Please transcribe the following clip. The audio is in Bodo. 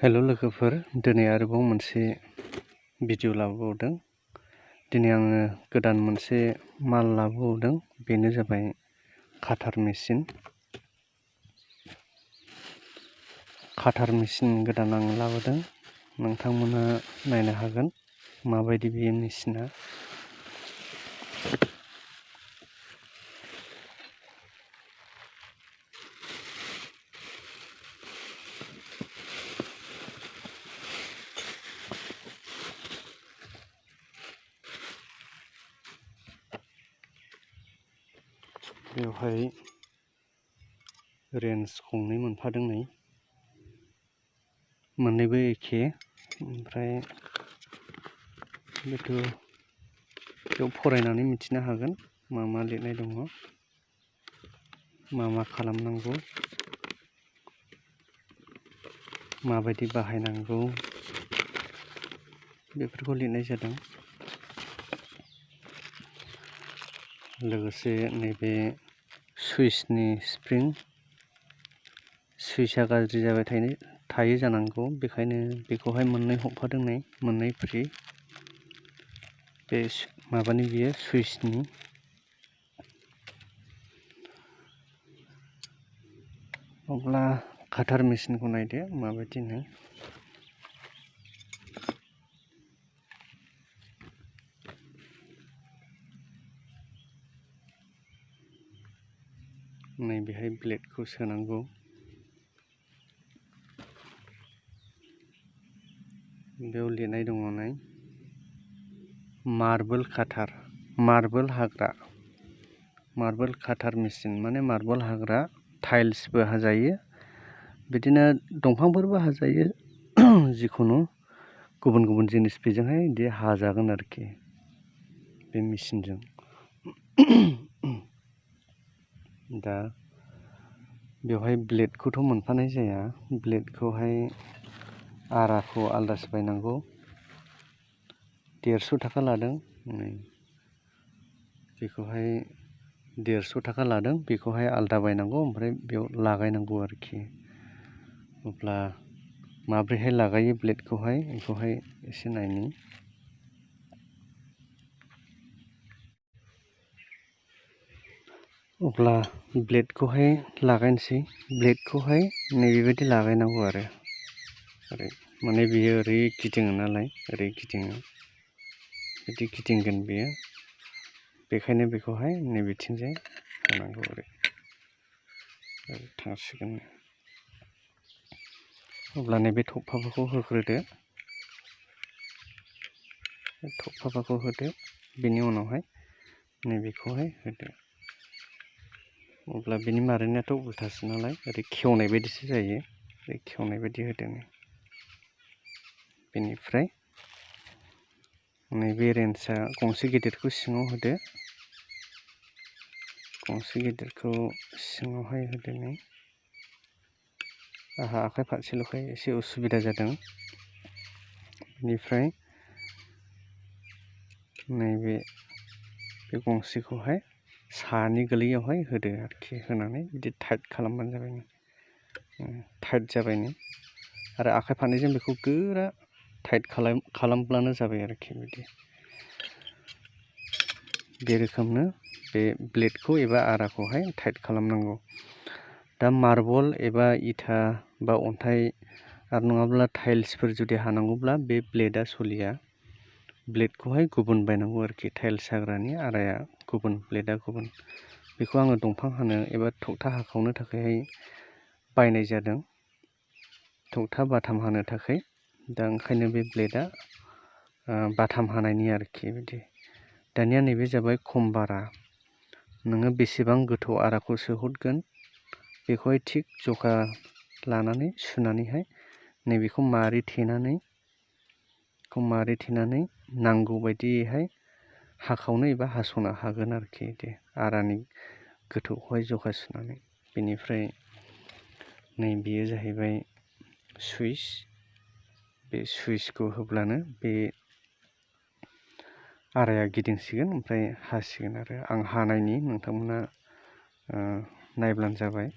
हेल' लोगोफोर, दिनै आरोबाव मोनसे भिडिअ लाबोबावदों। दिनै आङो गोदान मोनसे माल लाबोबावदों, बेनो जाबाय काटार मेचिन। काटार मेचिन गोदान आं लाबोदों, नोंथांमोना नायनो हागोन माबायदि बे मेचिना। बेवहाय रेन्ज गंनै मोनफादों नै, मोननैबो एखे। ओमफ्राय बेयाव फरायनानै मिथिनो हागोन मा मा लिरनाय दङ, मा मा खालामनांगौ, माबायदि बाहायनांगौ, बेफोरखौ लिरनाय जादों। लोगोसे नैबे सुइचनि सुइचआ गाज्रि जाबाय थायो जानांगौ, बेखायनो बेखौहाय मोननै हरफादों नै, मोननै फ्रि। बे माबानि बियो सुइचनि। अब्ला काटार मेचिनखौ नायदो माबायदिनो। नैबेहाय ब्लेडखौ सोनांगौ। बेयाव लिरनाय दङ नै, मार्बल काटार, मार्बल हाग्रा, मार्बल काटार मेचिन माने मार्बल हाग्रा। टाइल्सबो हाजायो, बिदिनो दंफांफोरबो हाजायो, जिखुनु गुबुन गुबुन जिनिस बेजोंहाय बिदि हाजागोन आरोखि बे मेचिनजों। दा बेवहाय ब्लेडखौथ' मोनफानाय जाया, ब्लेडखौहाय आराखौ आलादासो बायनांगौ। 150 थाखा लादों, बेखौहाय 150 थाखा लादों, बेखौहाय आलादा बायनांगौ, ओमफ्राय बेयाव लागायनांगौ आरोखि। अब्ला माब्रैहाय लागायो ब्लेडखौहाय, बेखौहाय एसे नायनि। अब्ला ब्लेडखौहाय लागायनोसै। ब्लेडखौहाय नैबेबायदि लागायनांगौ आरो ओरै, माने बियो ओरै गिदिङो नालाय, ओरै गिदिङो, बिदि गिदिंगोन बियो, बेखायनो बेखौहाय नैबेथिंजाय होनांगौ, ओरै थांसिगोन। अब्ला नैबे थफाफोरखौ होग्रोदो, थफाफोरखौ होदो, बेनि उनावहाय नैबेखौहाय होदो। अब्ला बिनि मारिनायाथ' उल्थासो नालाय, ओरै खेवनाय बायदिसो जायो, ओरै खेवनाय बायदि होदो। बेनिफ्राय नैबे रेन्जआ गंसे गिदिरखौ सिङाव होदो, गंसे गिदिरखौ सिङावहाय होदो। नै आंहा आखाइ फारसेल'खाय एसे उसुबिदा जादों। बेनिफ्राय नैबे गंसेखौहाय सानि गोलैयावहाय होदो आरोखि, होनानै बिदि टाइट खालामबानो जाबाय। टाइट जाबाय नै, आरो आखाइ फारनैजों बेखौ गोरा टाइट खालामब्लानो जाबाय आरोखि। बिदि बे रोखोमनो बे ब्लेडखौ एबा आराखौहाय टाइट खालामनांगौ। दा मार्बल एबा इथा बा अन्थाइ आरो नङाब्ला टाइल्सफोर जुदि हानांगौब्ला बे ब्लेडआ सलिया, ब्लेडखौहाय गुबुन बायनांगौ आरोखि। टाइल्स हाग्रानि आराया गुबुन, ब्लेडआ गुबुन। बेखौ आङो दंफां हानो एबा थखथा हाखावनो थाखायहाय बायनाय जादों, थखथा बाथाम हानो थाखाय। दा ओंखायनो बे ब्लेडआ बाथाम हानायनि आरोखि। बिदि दानिया नैबे जाबाय खम बारा, नोङो बेसेबां गोथौ आराखौ सोहरगोन बेखौहाय थिग जखा लानानै सुनानैहाय नैबेखौ मारि थेनानै नांगौ बायदियैहाय हाखावनो एबा हास'नो हागोन आरोखि। बिदि आरानि गोथौखौहाय जखा सुनानै। बेनिफ्राय नै बेयो जाहैबाय सुइच, बे सुइचखौ होब्लानो बे आराया गिदिंसिगोन, ओमफ्राय हासिगोन। आरो आं हानायनि, नोंथांमोना नायब्लानो जाबाय।